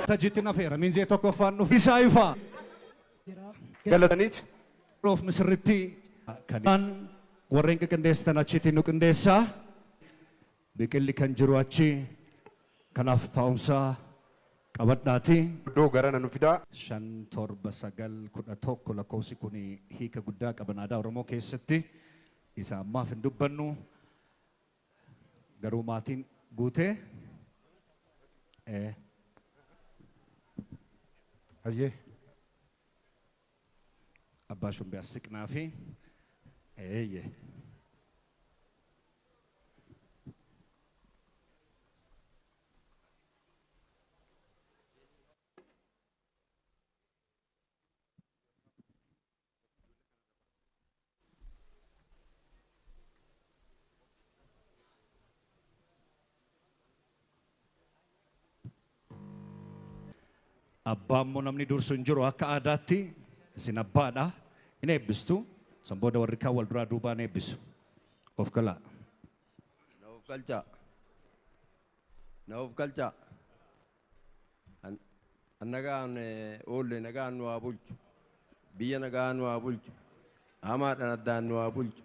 Tajitti nafeera minzee tokkoffaan dhufu isaa ifaa. Galataniiti. Roof misirritti kan warreen qindeessitan achitti nu qindeessaa. Biqilli kan jiru achi kanaaf taa'umsa qabadhaati. Iddoo garana nu fidaa. 5 7 9 11 lakkoofsi kun hiika guddaa qaban aadaa Oromoo keessatti isa ammaaf hin dubbannu garuu maatiin guutee Hayyee. Abbaa Shumbee as siqnaa fi eeyyee. Abbaan immoo namni dursu hin jiru akka aadaatti isin abbaadha hin eebbistu san booda warri kaan wal duraa duubaan eebbisu of galaa. Na of galchaa. Na of galchaa. An nagaan oolle nagaan nu haa bulchu. Biyya nagaan nu haa bulchu. Hamaadhaan addaan nu haa bulchu.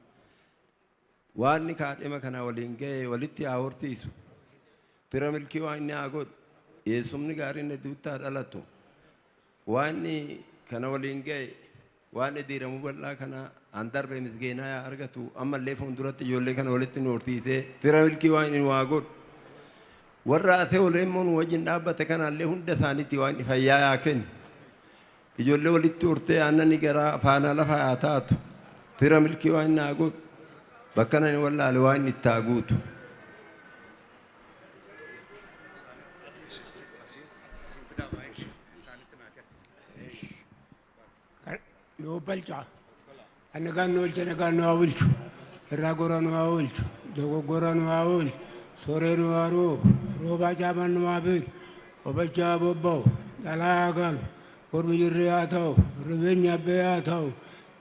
Waan kaadhima kana waliin ga'e walitti haa horsiisu. Fira milkii waan inni haa godhu. Eessumni gaariin hedduutti haa dhalatu. Waan kana waliin ga'e waan diiramuu bal'aa kana an darbe misgeenaa yaa argatu ammallee fuulduratti ijoollee kana walitti nu horsiisee fira milkii waan inni nu haa godhu. Warra asee olee immoo nu wajjin dhaabbate kanaallee hunda isaaniitti waan fayyaa yaa kennu. Ijoollee walitti hortee aannani garaa faana lafa haa taatu. Fira milkii waan inni haa godhu. Bakka nani wallaale waan inni itti haa guutu. Nu balchaa. Nagaan nu oolche nagaan nu haa oolchu. Irraa gora nu haa oolchu. Dogoggora nu haa oolchu. Sooree nu haa roobu. Roobaa caaman nu haa beeku. Obachaa bobba'u. Dhalaa haa galu. Kormi jirree haa ta'u. Rifeenyi abbee haa ta'u.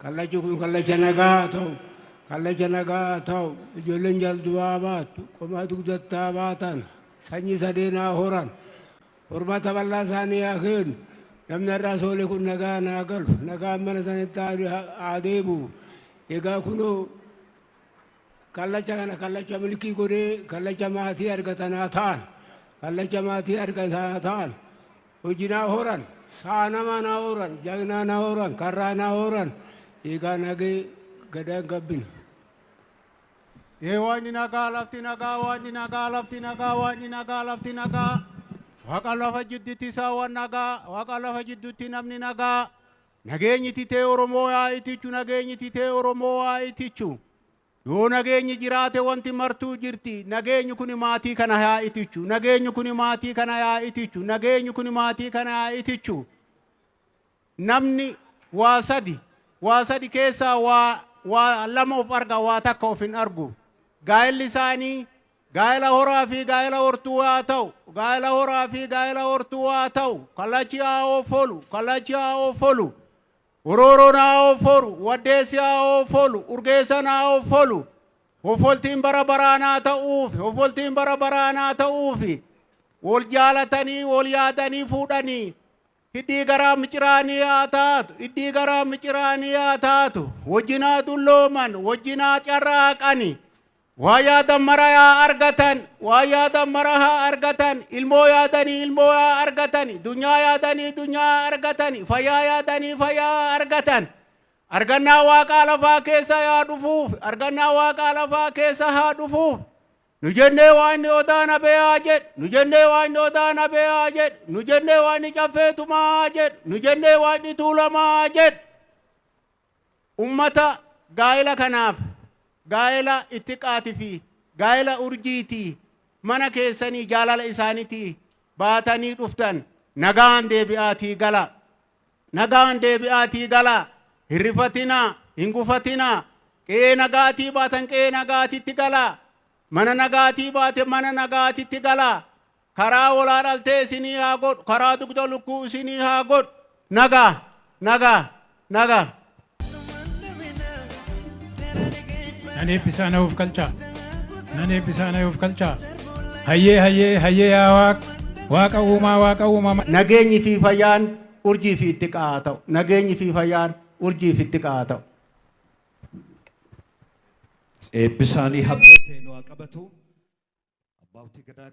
Kallachi kun kallacha nagaa haa ta'u. Kallacha nagaa haa ta'u. Ijoolleen jaldu haa baattu. Qomaa dugdatti haa baatan. Sanyii sadeen haa horan. Hormaata bal'aa isaanii haa kennu. Namni har'aa soole kun nagaan haa galu. Nagaan mana sanitti haa deebi'u. Egaa kunoo kallacha kana kallacha milkii godhee kallacha maatii argatan haa ta'an. Kallacha maatii argatan haa ta'an. Hojii naa horan. Sa'a namaa naa horan. Jagnaa naa horan. Karraa naa horan. Egaa nagee gadaan gabbina. Ee waaqni nagaa lafti nagaa waaqni nagaa lafti nagaa waaqni nagaa lafti nagaa. Waaqa lafa jidduutti saawwan nagaa waaqa lafa jidduutti namni nagaa. Nageenyi titee Oromoo haa itichu nageenyi titee Oromoo haa itichu. Yoo nageenyi jiraate wanti martuu jirti. Nageenyi kun maatii kana haa itichu. Nageenyi kun maatii kana haa itichu. Nageenyi kun maatii kana haa itichu. Namni waa sadi waa sadi keessaa waa lama of arga waa takka of hin argu. Gaa'elli isaanii gaa'ela horaa fi gaa'ela hortuu haa ta'u. Gaa'ela horaa fi gaa'ela hortuu haa ta'u. Kallachi haa oofolu. Kallachi haa oofolu. Horooroon haa ooforu. Waddeessi haa oofolu. Urgeessan haa oofolu. Ofoltiin bara baraan haa ta'uufi. Ofoltiin bara baraan haa ta'uufi. Wal jaalatanii wal yaadanii fuudhanii. Hidhii garaa miciraanii haa taatu. Hidhii garaa miciraanii haa taatu. Wajjin haa dullooman. Wajjin haa carraaqani. Waa yaadan mara haa argatan. Waa yaadan mara haa argatan. Ilmoo yaadanii ilmoo haa argatan. Dunyaa yaadanii dunyaa haa argatan. Fayyaa yaadanii fayyaa haa argatan. Argannaa waaqaa lafaa keessa haa dhufuuf. Argannaa waaqaa lafaa keessa haa dhufuuf. Nu jennee waan odaa nabee haa jedhu. Nu jennee waan odaa nabee haa jedhu. Nu jennee waan caffeetumaa haa jedhu. Nu jennee waan tuulamaa haa jedhu. Ummata gaa'ela kanaaf gaa'ela ittiqaatii fi gaa'ela urjiitii mana keessanii jaalala isaaniitii baatanii dhuftan nagaan deebi'aatii gala. Nagaan deebi'aatii gala. Hin rifatinaa, hin gufatinaa. Qe'ee nagaatii baatan qe'ee nagaatitti gala. Mana nagaatii baate mana nagaatitti gala. Karaa wolaa dhaltee isinii haa godhu. Karaa dugda lukkuu isinii haa godhu. Nagaa, nagaa, nagaa. Nan eebbisaa na of galchaa. Nan eebbisaa na of galchaa. Hayyee hayyee hayyee yaa waaqa. Waaqa uumaa waaqa uumaa. Nageenyi fi fayyaan urjii fi ittiqaa haa ta'u. Nageenyi fi fayyaan urjii fi ittiqaa haa ta'u. Eebbisaanii haphee ta'e nu haa qabatu. Abbootii gadaa.